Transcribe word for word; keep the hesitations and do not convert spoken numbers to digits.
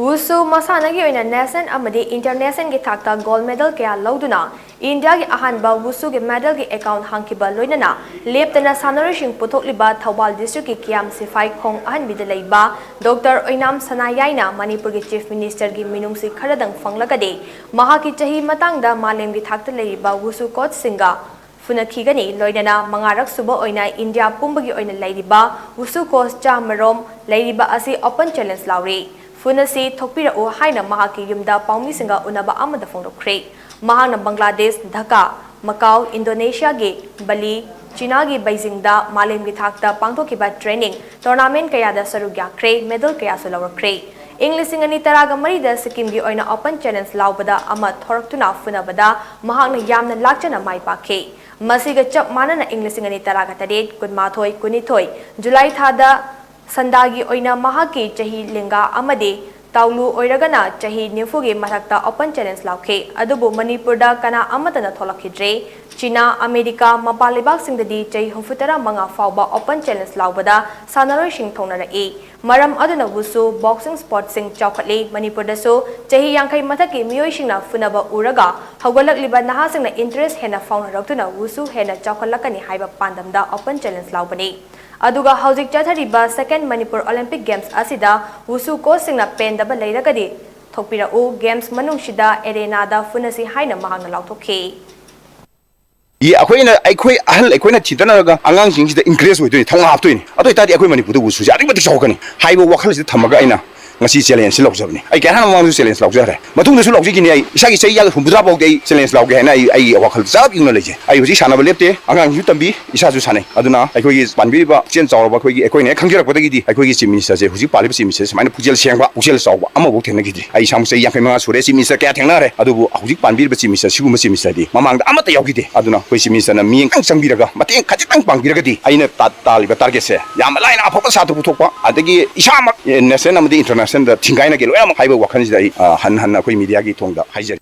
ꯋꯨꯁꯨ ꯃꯁꯥꯟꯅꯒꯤ ꯑꯣꯏꯅ ꯅꯦꯁꯅꯦꯜ ꯑꯃꯗꯤ ꯏꯟꯇꯔꯅꯦꯁꯅꯦꯜꯒꯤ ꯊꯥꯛꯇ ꯒꯣꯜꯗ ꯃꯦꯗꯜ ꯀꯌꯥ ꯂꯧꯗꯨꯅ ꯏꯟꯗꯤꯌꯥꯒꯤ ꯑꯍꯥꯟꯕ ꯋꯨꯁꯨꯒꯤ ꯃꯦꯗꯜꯒꯤ ꯑꯦꯀꯥꯎꯟ ꯍꯥꯡꯈꯤꯕ ꯂꯣꯏꯅꯅ ꯂꯦꯞꯇꯅ ꯁꯥꯟꯅꯔꯣꯏꯁꯤꯡ ꯄꯨꯊꯣꯛꯂꯤꯕ ꯊꯧꯕꯥꯜ ꯗꯤꯁꯇ꯭ꯔꯤꯛꯀꯤ ꯀꯤꯌꯥꯝ ꯁꯤꯐꯥꯏ ꯈꯣꯡ ꯑꯍꯟꯕꯤꯗ ꯂꯩꯕ ꯗꯣꯛꯇꯔ ꯑꯣꯏꯅꯥꯝ ꯁꯅꯥꯌꯥꯏꯅ ꯃꯅꯤꯄꯨꯔꯒꯤ ꯆꯤꯐ ꯃꯤꯅꯤꯁꯇꯔꯒꯤ ꯃꯤꯅꯨꯡꯁꯤ ꯈꯔꯗꯪ ꯐꯪꯂꯒꯗꯤ ꯃꯍꯥꯛꯀꯤ ꯆꯍꯤ ꯃꯇꯥꯡꯗ ꯃꯥꯂꯦꯝꯒꯤ ꯊꯥꯛꯇ ꯂꯩꯔꯤꯕ ꯋꯨꯁꯨ ꯀꯣꯆꯁꯤꯡꯒ ꯐꯨꯅꯈꯤꯒꯅꯤ꯫ ꯂꯣꯏꯅꯅ ꯃꯉꯥꯔꯛ ꯁꯨꯕ ꯑꯣꯏꯅ ꯏꯟꯗꯤꯌꯥ ꯄꯨꯝꯕꯒꯤ ꯑꯣꯏꯅ ꯂꯩꯔꯤꯕ ꯋꯨꯁꯨ ꯀꯣꯆ ꯆꯥꯃꯔꯣꯝ ꯂꯩꯔꯤꯕ ꯑꯁꯤ ꯑꯣꯄꯟ ꯆꯦꯂꯦꯟꯖ ꯂꯥꯎꯔꯤ꯫ ꯐꯨꯅꯁꯤ ꯊꯣꯛꯄꯤꯔꯛꯎ ꯍꯥꯏꯅ ꯃꯍꯥꯛꯀꯤ ꯌꯨꯝꯗ ꯄꯥꯎꯃꯤꯁꯤꯡꯒ ꯎꯅꯕ ꯑꯃꯗ ꯐꯣꯡꯗꯣꯛꯈ꯭ꯔꯦ꯫ ꯃꯍꯥꯛꯅ ꯕꯪꯒ꯭ꯂꯥꯗꯦꯁ, ꯙꯀꯥ, ꯃꯀꯥꯎ, ꯏꯟꯗꯣꯅꯦꯁꯤꯌꯥꯒꯤ ꯕꯂꯤ, ꯆꯤꯅꯥꯒꯤ ꯕꯩꯖꯤꯡꯗ ꯃꯥꯂꯦꯝꯒꯤ ꯊꯥꯛꯇ ꯄꯥꯡꯊꯣꯛꯈꯤꯕ ꯇ꯭ꯔꯦꯅꯤꯡ ꯇꯣꯔꯅꯥꯃꯦꯟ ꯀꯌꯥꯗ ꯁꯔꯨꯛ ꯌꯥꯈ꯭ꯔꯦ, ꯃꯦꯗꯜ ꯀꯌꯥꯁꯨ ꯂꯧꯔꯛꯈ꯭ꯔꯦ꯫ ꯏꯪ ꯂꯤꯁꯤꯡ ꯑꯅꯤ ꯇꯔꯥꯒ ꯃꯔꯤꯗ ꯁꯤꯛꯀꯤꯝꯒꯤ ꯑꯣꯏꯅ ꯑꯣꯄꯟ ꯆꯦꯂꯦꯟꯖ ꯂꯥꯎꯕꯗ ꯑꯃ ꯊꯣꯔꯛꯇꯨꯅ ꯐꯨꯅꯕꯗ ꯃꯍꯥꯛꯅ ꯌꯥꯝꯅ ꯂꯥꯛꯆꯅ ꯃꯥꯏ ꯄꯥꯛꯈꯤ꯫ ꯃꯁꯤꯒ ꯆꯞ ꯃꯥꯟꯅꯅ ꯏꯪ ꯂꯤꯁꯤꯡ ꯑꯅꯤ ꯇꯔꯥꯒ ꯇꯔꯦꯠ, ꯀꯨꯟꯃꯥꯊꯣꯏ, ꯀꯨꯟꯅꯤꯊꯣꯏ ꯖꯨꯂꯥꯏ ꯊꯥꯗ ꯁꯟꯗꯥꯒꯤ ꯑꯣꯏꯅ ꯃꯍꯥꯛꯀꯤ ꯆꯍꯤ ꯂꯦꯡꯒꯥ ꯑꯃꯗꯤ ꯇꯥꯎꯂꯨ ꯑꯣꯏꯔꯒꯅ ꯆꯍꯤ ꯅꯤꯐꯨꯒꯤ ꯃꯊꯛꯇ ꯑꯣꯄꯟ ꯆꯦꯂꯦꯟꯖ ꯂꯥꯎꯈꯤ꯫ ꯑꯗꯨꯕꯨ ꯃꯅꯤꯄꯨꯔꯗ ꯀꯅꯥ ꯑꯃꯠꯇꯅ ꯊꯣꯛꯂꯛꯈꯤꯗ꯭ꯔꯦ꯫ ꯆꯤꯅꯥ, ꯑꯃꯦꯔꯤꯀꯥ, ꯃꯄꯥꯟ ꯂꯩꯕꯥꯛꯁꯤꯡꯗꯗꯤ ꯆꯍꯤ ꯍꯨꯝꯐꯨꯇꯔꯥ ꯃꯉꯥ ꯐꯥꯎꯕ ꯑꯣꯄꯟ ꯆꯦꯂꯦꯟꯖ ꯂꯥꯎꯕꯗ ꯁꯥꯟꯅꯔꯣꯏꯁꯤꯡ ꯊꯣꯛꯅꯔꯛꯏ꯫ ꯃꯔꯝ ꯑꯗꯨꯅ ꯋꯨꯁꯨ, ꯕꯣꯛꯁꯤꯡ ꯁ꯭ꯄꯣꯔꯠꯁꯤꯡ ꯆꯥꯎꯈꯠꯂꯤ꯫ ꯃꯅꯤꯄꯨꯔꯗꯁꯨ ꯆꯍꯤ ꯌꯥꯡꯈꯩ ꯃꯊꯛꯀꯤ ꯃꯤꯑꯣꯏꯁꯤꯡꯅ ꯐꯨꯅꯕ ꯎꯔꯒ ꯍꯧꯒꯠꯂꯛꯂꯤꯕ ꯅꯍꯥꯁꯤꯡꯅ ꯏꯟꯇꯔꯦꯁ ꯍꯦꯟꯅ ꯐꯥꯎꯅꯔꯛꯇꯨꯅ ꯋꯨꯁꯨ ꯍꯦꯟꯅ ꯆꯥꯎꯈꯠꯂꯛꯀꯅꯤ ꯍꯥꯏꯕ ꯄꯥꯟꯗꯝꯗ ꯑꯣꯄꯟ ꯆꯦꯂꯦꯟꯖ ꯂꯥꯎꯕꯅꯤ꯫ ꯑꯗꯨꯒ ꯍꯧꯖꯤꯛ ꯆꯠꯊꯔꯤꯕ ꯁꯦꯀꯦꯟ ꯃꯅꯤꯄꯨꯔ ꯑꯣꯂꯤꯝꯄꯤꯛ ꯒꯦꯝꯁ ꯑꯁꯤꯗ ꯋꯨꯁꯨ ꯀꯣꯆꯁꯤꯡꯅ ꯄꯦꯟꯗꯕ ꯂꯩꯔꯒꯗꯤ ꯊꯣꯛꯄꯤꯔꯛꯎ, ꯒꯦꯝꯁ ꯃꯅꯨꯡꯁꯤꯗ ꯑꯦꯔꯦꯅꯥꯗ ꯐꯨꯅꯁꯤ ꯍꯥꯏꯅ ꯃꯍꯥꯛꯅ ꯂꯥꯎꯊꯣꯛꯈꯤ꯫ ꯏ ꯑꯩꯈꯣꯏꯅ ꯑꯩꯈꯣꯏ ꯑꯍꯜ ꯑꯩꯈꯣꯏꯅ ꯊꯤꯗꯅꯔꯒ ꯑꯉꯥꯡꯁꯤꯡꯁꯤꯗ ꯏꯟꯀꯔꯦꯖ ꯑꯣꯏꯗꯣꯏꯅꯤ, ꯊꯧꯅꯥ ꯍꯥꯞꯇꯣꯏꯅꯤ꯫ ꯑꯗꯨ ꯑꯣꯏꯇꯥꯔꯗꯤ ꯑꯩꯈꯣꯏ ꯃꯅꯤꯄꯨꯔꯗ ꯋꯨꯁꯨꯁꯦ ꯑꯗꯨꯛꯀꯤ ꯃꯇꯤꯛ ꯆꯥꯎꯔꯛꯀꯅꯤ ꯍꯥꯏꯕ ꯋꯥꯈꯜꯁꯤꯗ ꯊꯝꯃꯒ ꯑꯩꯅ ꯉꯁꯤ ꯆꯦꯂꯦꯟꯖꯁꯤ ꯂꯧꯖꯕꯅꯤ꯫ ꯑꯩ ꯀꯌꯥ ꯃꯃꯥꯡꯗꯁꯨ ꯆꯦꯂꯦꯟꯖ ꯂꯧꯖꯈ꯭ꯔꯦ, ꯃꯇꯨꯡꯗꯁꯨ ꯂꯧꯖꯈꯤꯅꯤ꯫ ꯑꯩ ꯏꯁꯥꯒꯤ ꯆꯍꯤ ꯌꯥꯡꯈꯩ ꯍꯨꯝꯐꯨꯇꯔꯥ ꯐꯥꯎꯗꯤ ꯑꯩ ꯆꯦꯂꯦꯟꯖ ꯂꯧꯒꯦ ꯍꯥꯏꯅ ꯑꯩ ꯑꯩꯒꯤ ꯋꯥꯈꯜꯗ ꯆꯞ ꯌꯨꯡꯅ ꯂꯩꯖꯩ꯫ ꯑꯩ ꯍꯧꯖꯤꯛ ꯁꯥꯟꯅꯕ ꯂꯦꯞꯇꯦ, ꯑꯉꯥꯡꯁꯤꯡꯁꯨ ꯇꯝꯕꯤ, ꯏꯁꯥꯁꯨ ꯁꯥꯟꯅꯩ꯫ ꯑꯗꯨꯅ ꯑꯩꯈꯣꯏꯒꯤ ꯄꯥꯟꯕꯤꯔꯤꯕ ꯏꯆꯦꯜ ꯆꯥꯎꯔꯕ ꯑꯩꯈꯣꯏꯒꯤ ꯑꯩꯈꯣꯏꯅ ꯍꯦꯛ ꯈꯪꯖꯔꯛꯄꯗꯒꯤꯗꯤ ꯑꯩꯈꯣꯏꯒꯤ ꯆꯤꯐ ꯃꯤꯅꯤꯁꯇꯔꯁꯦ ꯍꯧꯖꯤꯛ ꯄꯥꯜꯂꯤꯕ ꯆꯤꯐ ꯃꯤꯅꯤꯁꯇꯔꯁꯦ ꯁꯨꯃꯥꯏꯅ ꯄꯨꯛꯆꯦꯜ ꯁꯦꯡꯕ, ꯄꯨꯛꯆꯦꯜ ꯆꯥꯎꯕ ꯑꯃꯐꯥꯎ ꯊꯦꯡꯅꯈꯤꯗ꯭ꯔꯤ꯫ ꯑꯩ ꯏꯁꯥꯃꯛ ꯆꯍꯤ ꯌꯥꯡꯈꯩ ꯃꯉꯥ ꯁꯨꯔꯦ, ꯆꯤꯐ ꯃꯤꯅꯤꯁꯇꯔ ꯀꯌꯥ ꯊꯦꯡꯅꯔꯦ, ꯑꯗꯨꯕꯨ ꯍꯧꯖꯤꯛ ꯄꯥꯟꯕꯤꯔꯤꯕ ꯆꯤꯐ ꯃꯤꯅꯤꯁꯇꯔ ꯁꯤꯒꯨꯝꯕ ꯆꯤꯐ ꯃꯤꯅꯤꯁꯇꯔꯗꯤ ꯃꯃꯥꯡꯗ ꯑꯃꯠꯇ ꯌꯥꯎꯈꯤꯗꯦ꯫ ꯑꯗꯨꯅ ꯑꯩꯈꯣꯏ ꯆꯤꯐ ꯃꯤꯅꯤꯁꯇꯔꯅ ꯃꯤꯠꯌꯦꯡ ꯈꯤꯇꯪ ꯆꯪꯕꯤꯔꯒ ꯃꯇꯦꯡ ꯈꯖꯤꯛꯇꯪ ꯄꯥꯡꯕꯤꯔꯒꯗꯤ ꯑꯩꯅ ꯇꯥ- ꯇꯥꯜꯂꯤꯕ ꯇꯥꯔꯒꯦꯠꯁꯦ ꯌꯥꯝꯅ ꯂꯥꯏꯅ ꯑꯐꯕ ꯁꯥꯇ꯭ꯔ ꯄꯨꯊꯣꯛꯄ, ꯑꯗꯒꯤ ꯏꯁꯥꯃꯛ ꯅꯦꯁꯅꯦꯜ ꯑꯃꯗꯤ ꯏꯟꯇꯔꯅꯦꯁꯅꯦꯜꯗ ꯊꯤꯡꯒꯥꯏꯅꯒꯦ ꯂꯣꯏꯅꯃꯛ ꯍꯥꯏꯕ ꯋꯥꯈꯜꯁꯤꯗ ꯑꯩ ꯑ, ꯍꯟꯅ ꯍꯟꯅ ꯑꯩꯈꯣꯏ ꯃꯤꯗꯤꯌꯥꯒꯤ ꯊꯣꯡꯗ ꯍꯥꯏꯖꯔꯤ꯫